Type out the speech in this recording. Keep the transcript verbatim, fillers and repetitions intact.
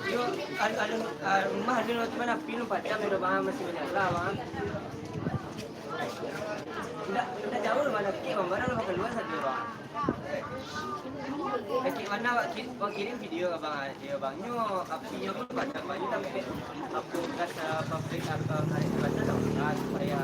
Yo, anu, anu, ah, rumah ado, cuman api lo padam, yo, Bang, masih manyala, Bang. Indak, indak jauah lo, Bang, dakek, Bang, barang lo kalua sajo, Bang. Dakek ma, Bang, ki-, Bang kirim video ka Bang, yo, Bang, nyo, api nyo pun padam, Bang, nyo sampai apo, gas, ah, pabrik, apo, air bato, Bang, ah, supaya